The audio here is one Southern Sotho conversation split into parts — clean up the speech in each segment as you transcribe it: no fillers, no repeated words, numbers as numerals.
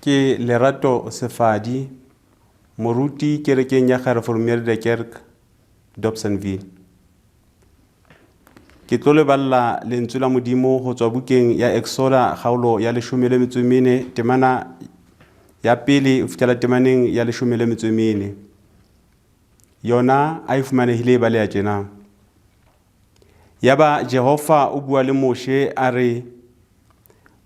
Ke Lerato Sefadi, moruti kerekeng ya Gereformeerde Kerk, Dobsonville. Ke tlo le balla lentswe la Modimo ho tswa bukeng ya Exoda kgaolo ya leshome le metso e mene temana ya pele ho fihlela temaneng ya leshome le metso e mene. Yona a e fumanehile e baleha tjena. Yaba Jehova o bua le Moshe a re,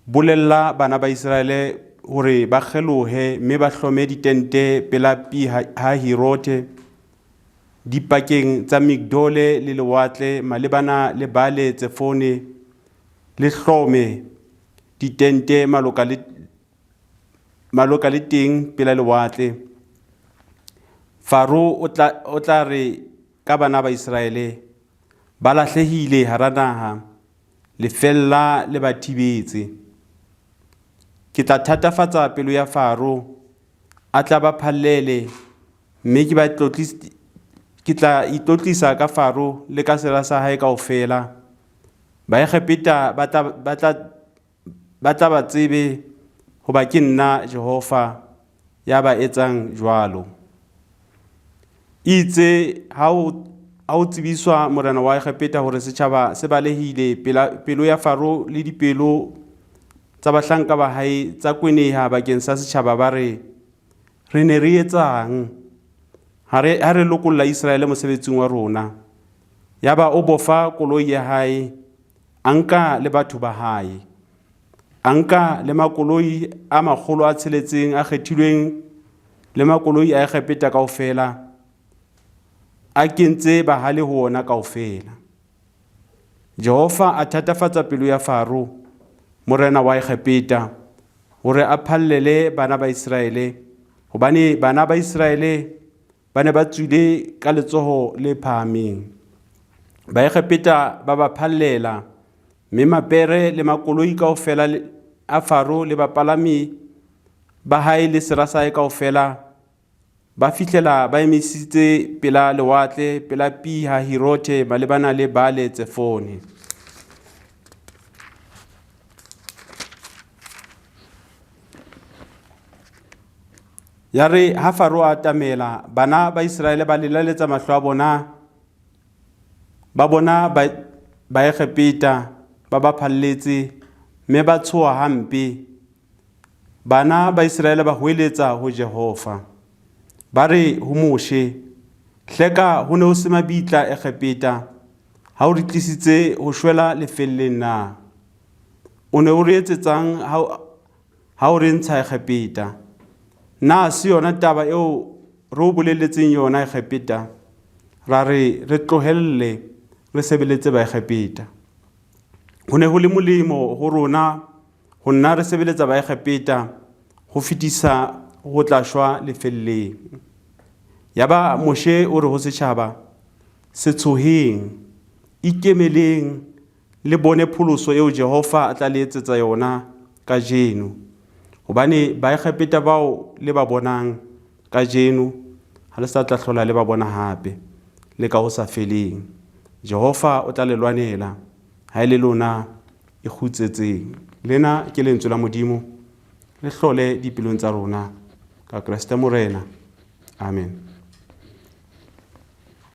Bolella bana ba Iseraele hore ba kgelohe mme ba hlome ditente pela Pi Hahirothe, dipakeng tsa Migdole le lewatle malebana le Baale Tsefone, le hlome ditente maloka le maloka le teng pela lewatle. Faro o tla o tla re ka bana ba Iseraele, ba lahlehile hara naha, lefeella le ba thibetse. Ke tla thatafatsa pelo ya Faro, a tla ba phallele, mme ke ba ke tla itlotlisa ka Faro le ka sera sa hae kaofela. Baegepeta ba tla ba tla ba tla ba tsebe hoba ke nna Jehova ya ba etsang jwalo. Itse ha o ha o tsebiswa morena wa Egepeta hore setjhaba se balehile, pelo ya Faro le dipelo tsa bahlanka ba hae tsa kweneha bakeng sa setjhaba, ba re, Re ne re etsang ha re ha re lokolla Iseraele mosebetsing wa rona? Yaba o bofa koloi ya hae, a nka le batho ba hae, a nka le makoloi a 600 a kgethilweng le makoloi a Egepeta kaofela, a kentse bahale ho ona kaofela. Jehova a thatafatsa pelo ya Faro, morena wa Egepeta, hore a phallele bana ba Iseraele, hobane bana ba Iseraele ba ne ba tswile ka letsoho le phahameng. Baegepeta ba ba phallela, mme mapere le makoloi kaofela a Faro le bapalami ba hae le sera sa hae kaofela ba fihlela ba emisitse pela lewatle, pela Pi Hahirothe, malebana le Baale Tsefone. Yare ha Faro a atamela, bana ba Iseraele ba lelaletsa mahlo a bona, ba bona Baegepeta ba ba phalletse, mme ba tshoha hampe. Bana ba Iseraele ba hoeletsa ho Jehova. Ba re ho Moshe, Hleka ho ne ho se mabitla Egepeta, ha o re tlisitse ho shwela lefelleng na? O ne o re etsetsang ha o re ntsha Egepeta? Na se yona taba eo re o boleletseng yona Egepeta, ra re re tlohelle re sebeletse Baegepeta? Ho ne ho le molemo ho rona ho nna re sebeletsa Baegepeta ho fetisa ho tla shwa lefelleng. Yaba Moshe o re ho setjhaba, Se tshoheng, ikemeleng, le bone pholoso eo Jehova a tla le etsetsa yona kajeno. Hobane Baegepeta bao le ba bonang kajeno, ha le sa tla hlola le ba bona hape, le ka ho sa feleng. Jehova o tla le lwanela, ha e le lona ikgutsetseng. Lena ke lentswe la Modimo, le hlole dipelong tsa rona ka Kreste Morena. Amen.